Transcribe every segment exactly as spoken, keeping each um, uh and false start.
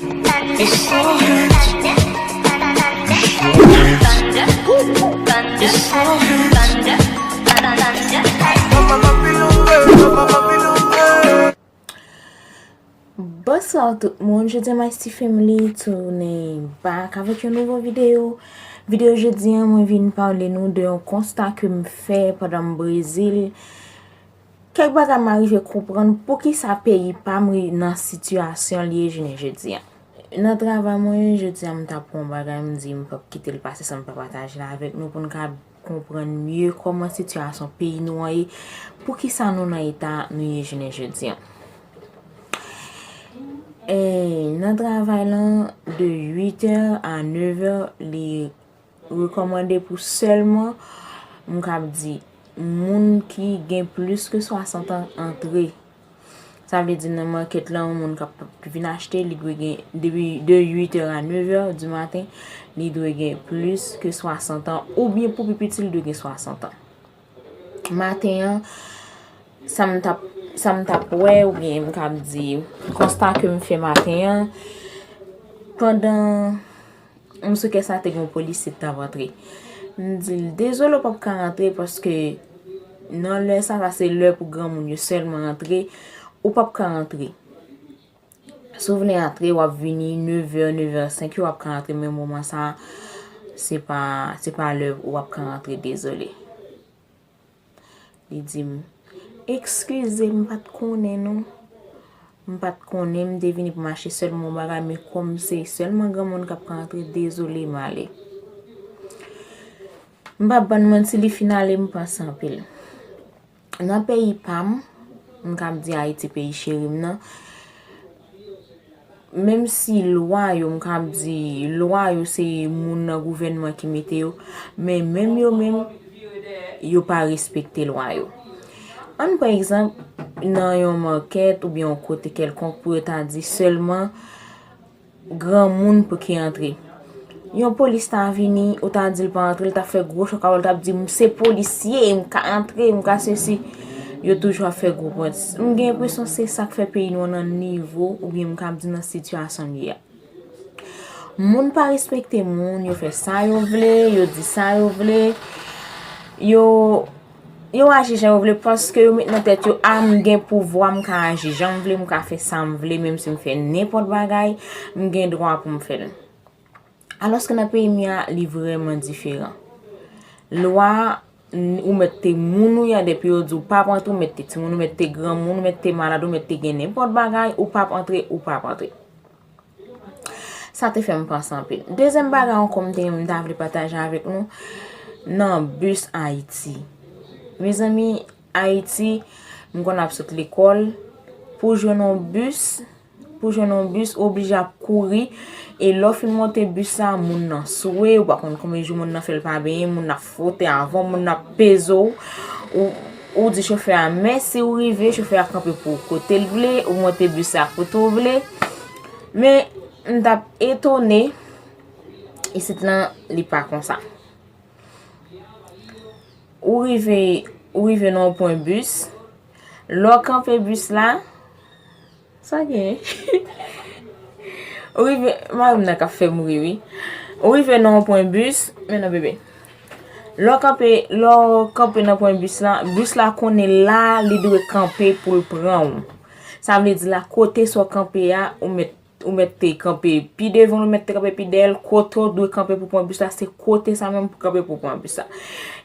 It's so hot. It's so hot. It's so hot. Bonsoir tout moun, jodi a Mighty Family tounen back avèk yon nouvo videyo. Videyo jodi a, mwen vin pale nou de yon konsta ke m fè pandan m Brezil. Kèk bagay m arive konprann poukisa peyi pa m nan sitiyasyon li ye jounen jodi a. Nan travay mwen, jodi a m t ap pran yon bagay, m di m p ap kite l pase san m pa pataje l avèk nou pou n ka konprann mye kòman sitiyasyon peyi nou an ye, poukisa nou nan eta nou ye jounen jodi a. E, nan travay lan, de uit è a nèf è, li rekòmande pou sèlman, m kab di, moun ki gen plis ke swasant an antre. Sa vle di nan makèt lan, yon moun k ap vin achte, li dwe gen, depi de uit è a nèf è di maten, li dwe gen plis ke swasant an, oubyen pou pi piti, li dwe gen swasant an. Maten an, sa m t ap, sa m t ap wè, oubyen m kab di, konsta ke m fè maten an, pandan m sou kè sa te gen yon polisye k t ap antre. M di l, "Dezole, w p ap ka antre paske nan lè sa, sa se lè pou granmoun yo sèlman antre, ou p ap ka antre. Si w vle antre, w ap vini nèf è, nèf è senk, w ap ka antre, men moman sa, se pa, se pa lè ou ap ka antre, dezole." Li di m, "Eskize, m pa t konnen non. M pa t konnen, m te vini pou m achte sèlman yon bagay, men kòm se sèlman granmoun k ap ka antre, dezole, m ale." M p ap bann manti, li fin ale, m panse anpil. Nan peyi pa m, m kab di Ayiti, peyi cheri m nan, menm si lwa yo, m kab di, lwa yo se moun nan gouvènman ki mete yo, men menm yo menm, yo pa respekte lwa yo. Ann pran egzanp, nan yon makèt oubyen yon kote kèlkonk pou yo ta di sèlman granmoun pou ki antre. Yon polis ta vini, ou ta di l pa antre, l ta fè gwo chòk avè w, l t ap di, "M se polisye, m ka antre, m ka sesi." Yo toujou ap fè gwo pwent. M gen enpresyon se sa k fè peyi nou an nan nivo, oubyen m kab di nan sitiyasyon l ye a. Moun pa respekte moun, yo fè sa yo vle, yo di sa yo vle, yo, yo aji jan yo vle, paske yo met nan tèt yo, "A, m gen pouvwa, m ka aji jan m vle, m ka fè sa m vle, menm si m fè nenpòt bagay, m gen dwa pou m fè l." Alòske nan peyi m ye a, li vrèman diferan. Lwa, n-, ou mèt te moun ou ye a, depi yo di w p ap antre, ou mèt te timoun, ou mèt te granmoun, ou mèt te malad, ou mèt te gen nenpòt bagay, ou p ap antre, ou p ap antre. Sa te fè m panse anpil. Dezyèm bagay ankò m te, m ta vle pataje avèk nou, nan bis Ayiti. Mezanmi, Ayiti, m konn ap sot lekòl, pou jwenn yon bis, pou jwenn yon bis, ou oblije ap kouri, e lè w fin monte bis la, moun nan swe, ou pa konn konbyen jou moun nan fè l pa benyen, moun nan ap fwote avè w, moun nan ap peze w, ou, ou di chofè a mèsi, ou rive, chofè a kanpe pou ou kote l vle, ou monte bis la kote w vle. Men, m t ap etone, isit lan, li pa konsa. Ou rive, ou rive nan yon pwen bis, lè w kanpe bis la, sa gen? Ou rive, mari m nan k ap fè m ri, wi. Ou rive nan yon pwen bis, men non, bebe. Lè w kanpe, lè w kanpe nan pwen bis la, bis la konnen la, li dwe kanpe pou l pran w. Sa vle di la, kote sa w kanpe a, ou mèt, ou mèt te kanpe pi devan l, ou mèt te kanpe pi dèyè l, kote w dwe kanpe pou pran bis la, se kote sa menm pou kanpe pou pran bis la.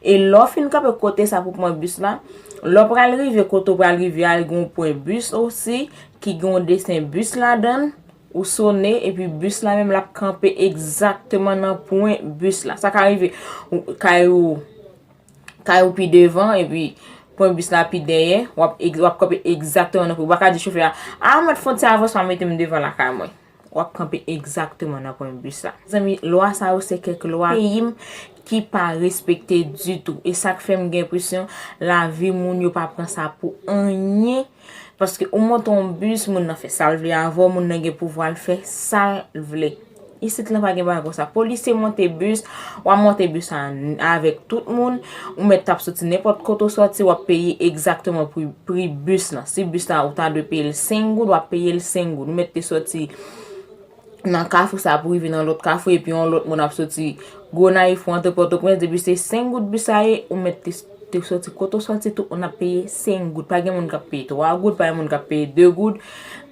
E lè w fin kanpe kote sa pou pran bis la, lè w pral rive kote w pral rive a, gen yon pwen bis osi, ki gen yon desen bis ladan l, ou sone, epi bis la menm l ap kanpe egzakteman nan pwen bis la. Sa ka rive, ou, kay ou, kay ou pi devan, epi pwen bis la pi dèyè, w ap, w ap kanpe egzakteman nan pwen. Ou pa ka di chofè a, "A, mèt fè yon ti avansman, mete m devan lakay mwen." W ap kanpe egzakteman nan pwen bis la. Zanmi, lwa sa yo se kèk lwa peyi m ki pa respekte ditou. E sa k fè m gen enpresyon lavi moun yo pa pran sa pou anyen. Paske ou monte yon bis, moun nan fè sa l vle avè w, moun nan gen pouvwa l fè sa l vle. Isit lan pa gen bagay konsa. Polisye monte bis, w ap monte bis la avèk tout moun, ou mèt t ap soti nenpòt kote w sòti, w ap peye egzakteman pri, pri bis lan. Si bis la ou ta dwe peye l senk goud, w ap peye l senk goud. Ou mèt te sòti nan kafou sa pou rive nan lòt kafou, epi yon lòt moun ap soti Gonayiv pou antre Pòtoprens, depi se senk goud bis sa ye, ou mèt te, te soti kote w soti, tout moun ap peye senk goud. Pa gen moun k ap peye twa goud, pa gen moun k ap peye de goud,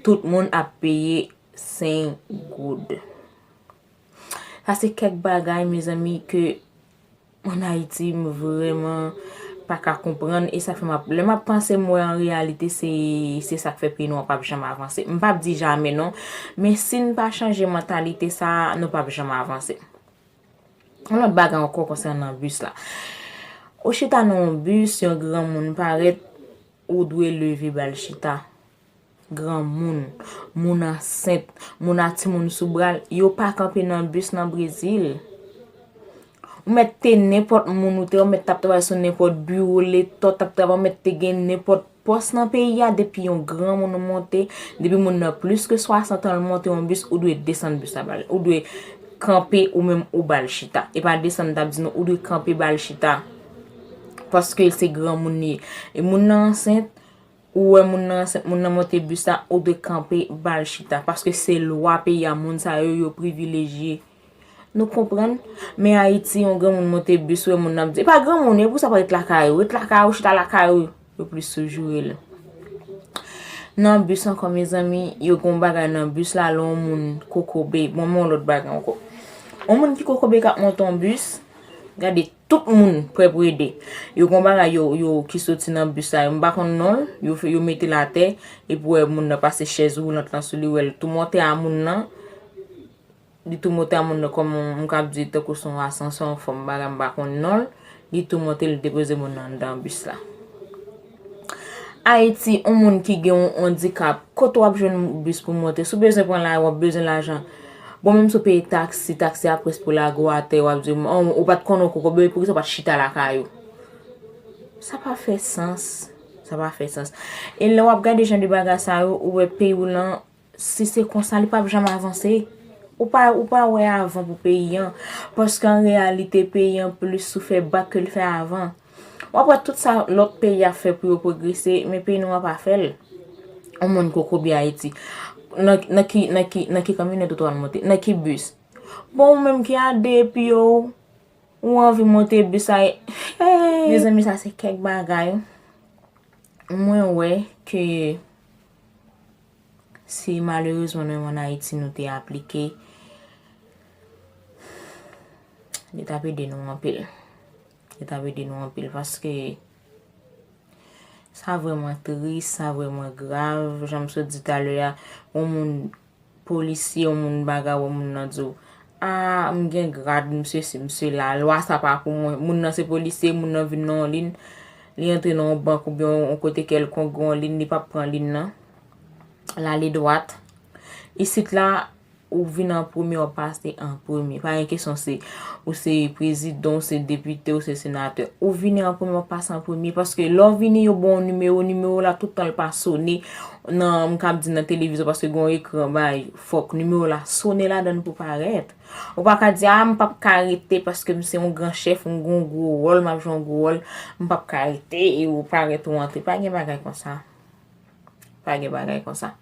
tout moun ap peye senk goud. Sa se kèk bagay, mezanmi, ke ann Ayiti, m vrèman pa ka konprann, e sa fè m ap, lè m ap panse, m wè an reyalite, se, se sa k fè peyi nou an p ap janm avanse. M p ap di jamè non, men si n pa chanje mantalite sa a, nou p ap janm avanse. Yon lòt bagay ankò konsènan bis la. Ou chita nan yon bis, yon granmoun parèt, ou dwe leve ba l chita. Granmoun, moun ansent, moun a timoun sou bra l, yo pa kanpe nan bis nan Brezil. Ou mèt te nenpòt moun ou te, ou mèt t ap travay sou nenpòt biwo leta, w t ap travay, ou mèt te gen nenpòt pòs nan peyi a, depi yon granmoun ou monte, depi moun nan plis ke swasant an l monte yon bis, ou dwe desann bis la ba l. Ou dwe kanpe ou menm ou ba l chita. E pa desann, m t ap di nou, ou dwe kanpe ba l chita. Paske se granmoun li ye. E moun nan ansent, ou wè moun nan ansent, moun nan monte bis la, ou dwe kanpe ba l chita. Paske se lwa peyi a, moun sa yo, yo privilejye. Nou konprann? Men Ayiti, yon granmoun monte bis, ou wè moun nan ap di, e pa granmoun, e pou sa pa ret lakay ou, ret lakay ou, chita lakay ou. Yo plis toujou rele. Nan bis ankò, mezanmi, yo gen yon bagay nan bis la, lè yon moun kokobe. Bon, men yon lòt bagay ankò. Yon moun ki kokobe k ap monte yon bis, gade tout moun prè pou ede. Yo gen yon bagay yo, yo ki soti nan bis la, yo, m pa konn non l, yo fè, yo mete l atè, epi w wè moun nan pase chèz woulant lan sou li, w wè l tou monte a moun nan, li tou monte a moun nan kòm yon, m ka ap di tankou se yon asansè, yon fòm bagay, m pa konn non l, li tou monte, li depoze moun nan anndan bis la. Ayiti, yon moun ki gen yon andikap, kote w ap jwenn bis pou monte? Si w bezwen pran la, w ap bezwen lajan. Bon, menm si w peye taksi, taksi a près pou lage w atè, w ap di, "Oh, ou pa t konnen w kokobe, poukisa w pa t chita lakay ou?" Sa pa fè sans. Sa pa fè sans. E lè w ap gade jan de bagay sa yo, ou wè peyi w lan, si se konsa, li p ap janm avanse. Ou pa, ou pa wè avan pou peyi an. Paske an reyalite, peyi an plis soufè bak ke l fè avan. W ap wè tout sa lòt peyi ap fè pou yo pwogrese, men peyi nou an pa fè l. Yon moun kokobe Ayiti. Nan, nan ki, nan ki, nan ki kamyonèt ou t al monte? Nan ki bis? Bon, ou menm ki a de pye w, ou anvi monte bis la. Hey! Mezanmi, sa se kèk bagay mwen wè ke si malerezman nou menm ann Ayiti nou te aplike, li t ap ede nou anpil. Li t ap ede nou anpil paske sa vrèman tris, sa vrèman grav. Jan m sot di talè a, yon moun polisye, yon moun bagay, yon moun nan di w, "A, m gen grad, m sesi, m sela, lwa sa pa pou mwen." Moun nan se polisye, moun nan vin nan yon liy, li antre nan yon bank oubyen yon kote kèlkonk, gen yon liy, li p ap pran liy nan. L ale dwat. Isit la, ou vin an premye, w ap pase an premye. Pa gen kesyon se ou se prezidan, ou se depite, ou se senatè. Ou vini an premye, w ap pase an premye. Paske lè w vini, yo ba w nimewo, nimewo la tout tan l pa sone nan, m kab di nan televizyon, paske gen yon ekran bay, fòk nimewo la sone ladan l pou parèt. Ou pa ka di, "A, m p ap ka rete paske m se yon gran chèf, m gen yon gwo wòl, m ap jwe yon gwo wòl, m p ap ka rete," e ou parèt ou antre. Pa gen bagay konsa. Pa gen bagay konsa.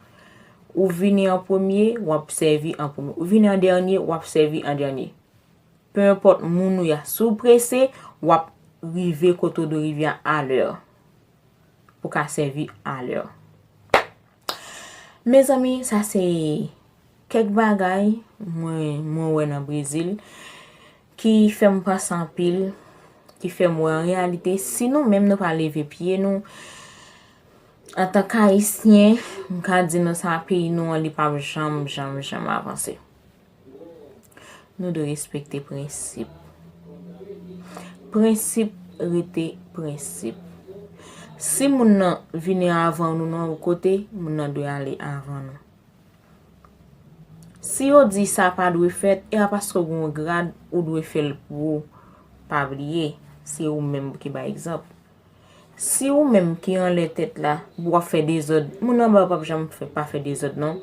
Ou vini an premye, w ap sèvi an premye. Ou vini an dènye, w ap sèvi an dènye. Pe enpòt moun ou ye a, si w prese, w ap rive kote w dwe rive a alè. Pou ka sèvi alè. Mezanmi, sa se kèk bagay mwen, mwen wè nan Brezil ki fè m panse anpil, ki fè m wè an reyalite, si nou menm nou pa leve pye nou, antanke Ayisyen, m ka di nou sa, peyi nou an, li p ap janm, janm, janm avanse. Nou dwe respekte prensip. Prensip rete prensip. Si moun nan vini avan nou nan yon kote, moun nan dwe ale avan nou. Si yo di sa pa dwe fèt, e pa paske w gen yon grad, ou dwe fè l pou ou. Pa bliye, se ou menm ki bay egzanp. Si ou menm ki anlè tèt la, w ap fè dezòd, moun anba yo p ap janm fè, pa fè dezòd, non.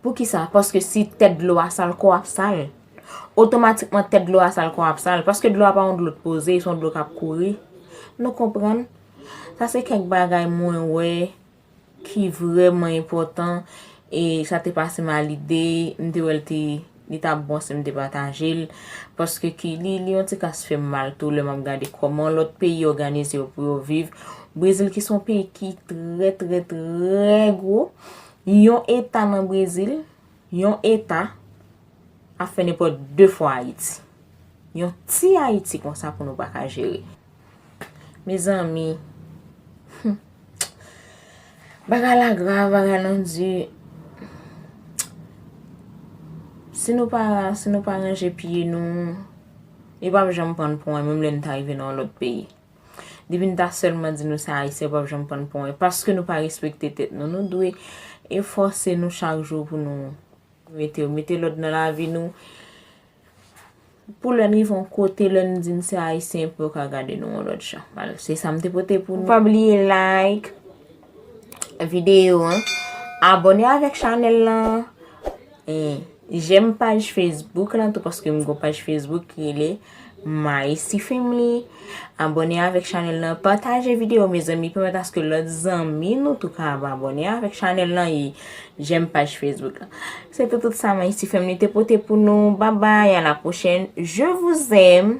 Poukisa? Paske si tèt dlo a sal, kò ap sal. Otomatikman, tèt dlo a sal, kò ap sal. Paske dlo a pa yon dlo k poze, se yon dlo k ap kouri. Nou konprann? Sa se kèk bagay mwen wè ki vrèman enpòtan. E sa te pase m a lide, m te wè l te, li t ap bon si m te pataje l, paske ki li, li yon ti kas fè m mal tou lè m ap gade kòman lòt peyi òganize yo pou yo viv. Brezil ki se yon peyi ki trè, trè, trè gwo. Yon eta nan Brezil, yon eta ap fè nenpòt de fwa Ayiti. Yon ti Ayiti konsa pou nou pa ka jere. Mezanmi, hmm, bagay la grav, bagay lan di. Si nou pa, si nou pa ranje pye nou, yo p ap janm pran n pou anyen, menm lè n ta rive nan yon lòt peyi. Depi n ta sèlman di nou se Ayisyen, yo p ap janm pran n pou anyen, paske nou pa respekte tèt nou. Nou dwe efòse nou chak jou pou nou mete, mete lòd nan lavi nou. Pou lè n rive yon kote, lè n di n se Ayisyen, pou yo ka gade nou yon lòt jan. Alò, se sa m te pote pou nou. Pa bliye like videyo an, abòne avèk chanèl lan, e, jèm paj Facebook lan tou, paske m gon paj Facebook ki rele Maïsi Family. Abòne avèk chanèl lan, pataje videyo, mezanmi, pèmèt aske lòt zanmi nou tou ka abòne avèk chanèl lan e jèm paj Facebook lan. Se tout, tout sa Maïsi Family te pote pou nou. Babay, a la pwochèn. Je vous aime.